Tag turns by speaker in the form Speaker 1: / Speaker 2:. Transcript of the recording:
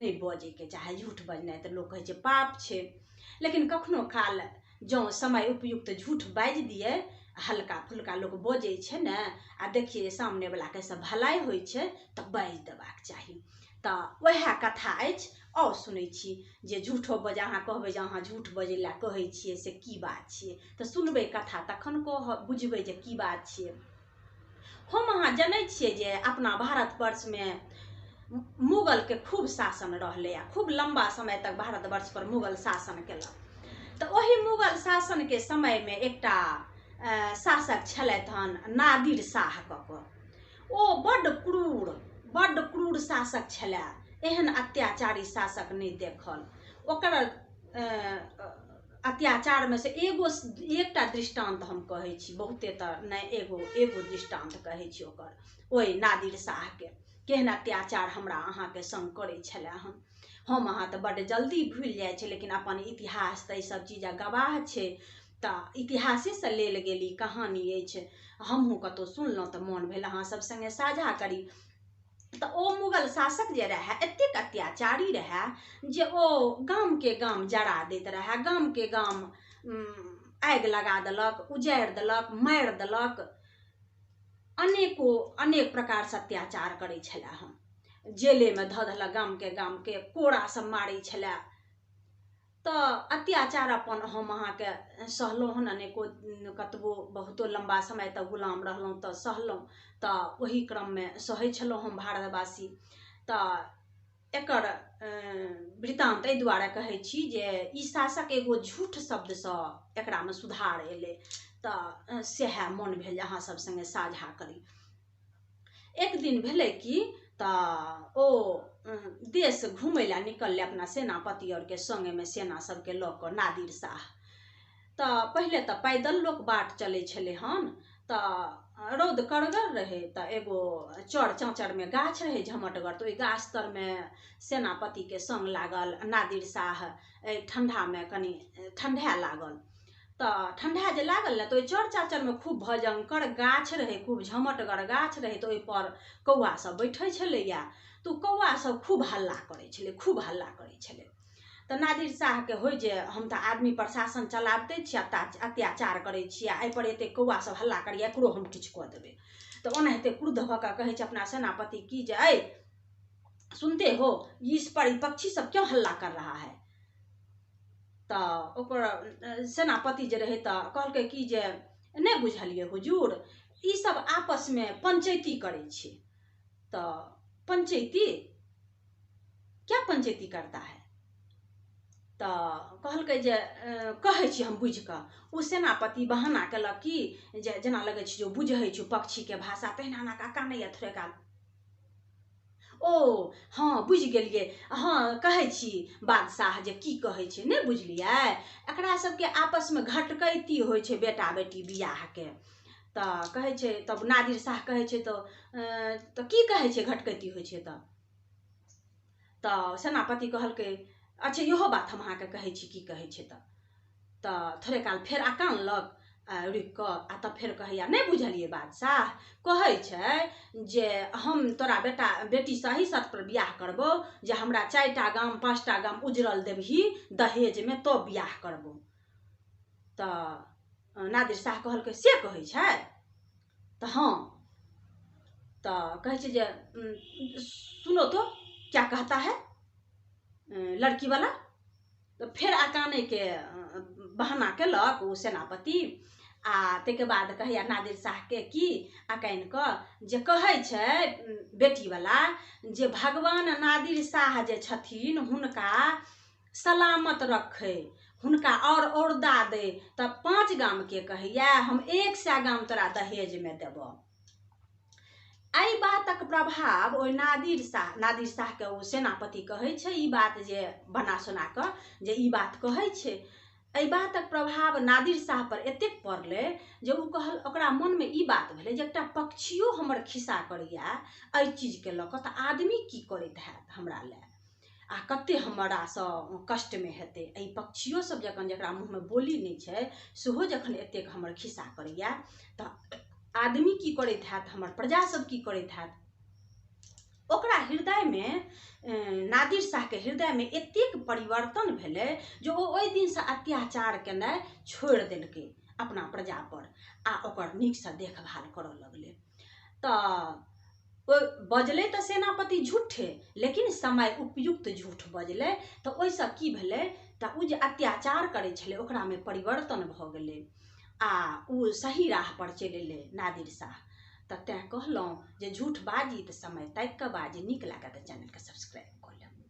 Speaker 1: नहि बजैके चाही। झूठ बजनाइ तऽ लोक कहै छै पाप छै, लेकिन कखनो काल जँ समय उपयुक्त झूठ बाजि दियै, हल्का फुल्का लोक बजै छै ने, आ देखियै सामनेवलाके से भलाइ होइ छै तऽ बाजि देबाक चाही। तऽ वएह कथा अछि। आओर सुनै छी जे झूठो बजै, अहाँ कहबै जे अहाँ झूठ बजै लए कहै छियै, से की बात छियै? तऽ सुनबै कथा तखन कह बुझबै जे की बात छियै। हम अहाँ जनै छियै जे अपना भारतवर्षमे मुगलके खूब शासन रहलै आ खूब लम्बा समय तक भारतवर्ष पर मुगल शासन केलक। तऽ ओहि मुगल शासनके समयमे एकटा शासक छलथि हन नादिर शाह कऽ कऽ। ओ बड्ड क्रूर शासक छलए। एहन अत्याचारी शासक नहि देखल। ओकर अत्याचारमे से एकटा दृष्टान्त हम कहै छी, बहुते तऽ नहि, एगो दृष्टान्त कहै छी ओकर, ओहि नादिर शाहके केहन अत्याचार हमरा अहाँके संग करै छलै हन। हम अहाँ तऽ बड्ड जल्दी भूलि जाइ छै, लेकिन अपन इतिहास तऽ ईसब चीज गवाह छै। तऽ इतिहासेसँ लेल गेल ई कहानी अछि। हमहूँ कतहु सुनलहुँ तऽ मोन भेल अहाँ सब सङ्गे साझा करी। तऽ ओ मुगल शासक जे रहए एतेक अत्याचारी रहए जे ओ गामके गाम जरा दैत रहए, गामके गाम आगि लगा देलक, उजाड़ि देलक, मारि देलक, अनेको अनेक प्रकारसँ अत्याचार करै छलै हन। जेलेमे धऽ देलक गामके गामके, कोड़ासँ मारै छलै। तऽ अत्याचार अपन हम अहाँके सहलहुँ हन अनेको, कतबो बहुतो लम्बा समय तक गुलाम रहलहुँ तऽ सहलहुँ। तऽ ओहि क्रममे सहै छलहुँ हम भारतवासी। तऽ एकर वृतान्त एहि दुआरे कहै छी जे ई शासक एगो झूठ शब्दसँ एकरामे सुधार एलै, तऽ सएह मोन भेल जे अहाँ सब सङ्गे साझा करी। एक दिन भेलै कि तऽ ओ देश घुमै लए निकललै अपना सेनापति आरके सङ्गेमे, सेना सबके लऽ कऽ नादिर शाह। तऽ पहिले तऽ पैदल लोक बाट चलै छलै हन। तऽ रौद कड़गर रहै, तऽ एगो चर चाँचरमे गाछ रहै झमटगर, तऽ ओहि गाछ तरमे सेनापतिके सङ्ग लागल नादिर शाह। एहि ठण्डामे कनि ठण्ढाए लागल। तऽ ठण्ढा जे लागल ने तऽ ओहि चर चाँचरमे खूब भयंकर गाछ रहै, खूब झमटगर गाछ रहै। तऽ ओहिपर कौआ सब बैठै छलैया। तऽ ओ कौआ सब खूब हल्ला करै छलै, खूब हल्ला करै छलै। तऽ नादिर शाहके होइ जे हम तऽ आदमी प्रशासन चलाबिते छी, अत्याचार करै छी, आ एहिपर एते कौआ सब हल्ला करैया, एकरो हम किछु कऽ देबै। तऽ ओनाहिते क्रुद्ध भऽ कऽ कहै छै अपना सेनापति की जे अइ सुनते हो, इस पर ई पक्षी सब क्यों हल्ला कर रहा है? तऽ ओकर सेनापति जे रहै तऽ कहलकै कि जे नहि बुझलियै हुजूर, ई सब आपसमे पंचैती करै छै। तऽ पंचैती क्या पंचैती करता है? तऽ कहलकै जे कहै छी हम बुझिकऽ। ओ सेनापति बहाना केलक कि जे जेना लगै छै जे बुझै छै पक्षीके भाषा, तहिना एना कऽ कानैया थोड़े काल। ओ हँ बुझि गेलियै, हँ कहै छी बादशाह जे की कहै छै, नहि बुझलियै? एकरा सबके आपसमे घटकैती होइ छै बेटा बेटी बियाहके। तऽ कहै छै, तब नादिर शाह कहै छै तऽ की कहै छै घटकैती होइ छै? तऽ सेनापति कहलकै अच्छा इहो बात हम अहाँके कहै छी की कहै छै। तऽ थोड़े काल फेर अकानलक रुकि कऽ, आ तब फेर कहैया नहि बुझलियै बादशाह, कहै छै जे हम तोरा बेटा बेटीसँ एहि शर्त पर बियाह करबौ जे हमरा 4टा गाम 5टा गाम उजरल देबही दहेजमे, तब बियाह करबौ। तऽ नादिर शाह कहलकै से कहै छै? तऽ हँ। तऽ कहै छै जे सुनो तो क्या कहता है लड़की वाला। तऽ फेर अकानैके बहाना केलक ओ सेनापति। आ ताहिके बाद कहैया नादिर शाहके कि अकानि कऽ जे कहै छै बेटीवला जे भगवान नादिर शाह जे छथिन हुनका सलामत रखै, हुनका आओर औरदा दै। तऽ 5 गामके कहैया हम 100 गाम तोरा दहेजमे देबऽ। एहि बातक प्रभाव ओहि नादिर शाहके ओ सेनापति कहै छै ई बात जे बना सुना कऽ जे ई बात कहै छै। एहि बातक प्रभाव नादिर शाह पर एतेक पड़लै जे ओ कहल, ओकरा मनमे ई बात भेलै जे एकटा पक्षियो हमर खिस्सा करैया एहि चीजके लऽ कऽ, तऽ आदमी की करैत हैत हमरा लए, आ कते हमरासँ कष्टमे हेतै। एहि पक्षियो सब जखन जकरा मुँहमे बोली नहि छै सेहो जखन एतेक हमर खिस्सा करैया तऽ आदमी की करैत हैत, हमर प्रजा सब की करैत हैत। ओकरा हृदयमे, नादिर शाहके हृदयमे एतेक परिवर्तन भेलै जे ओ ओहि दिनसँ अत्याचार केनाइ छोड़ि देलकै अपना प्रजापर आ ओकर नीकसँ देखभाल करऽ लगलै। तऽ ओ बजलै तऽ सेनापति झूठे, लेकिन समय उपयुक्त झूठ बजलै। तऽ ओहिसँ की भेलै तऽ ओ जे अत्याचार करै छलै ओकरामे परिवर्तन भऽ गेलै आ ओ सही राहपर चलि एलै नादिर शाह। तऽ तैँ कहलहुँ जे झूठ बाजी तऽ समय ताकि कऽ बाजी। नीक लागत तऽ चैनलके सब्सक्राइब कऽ लेब।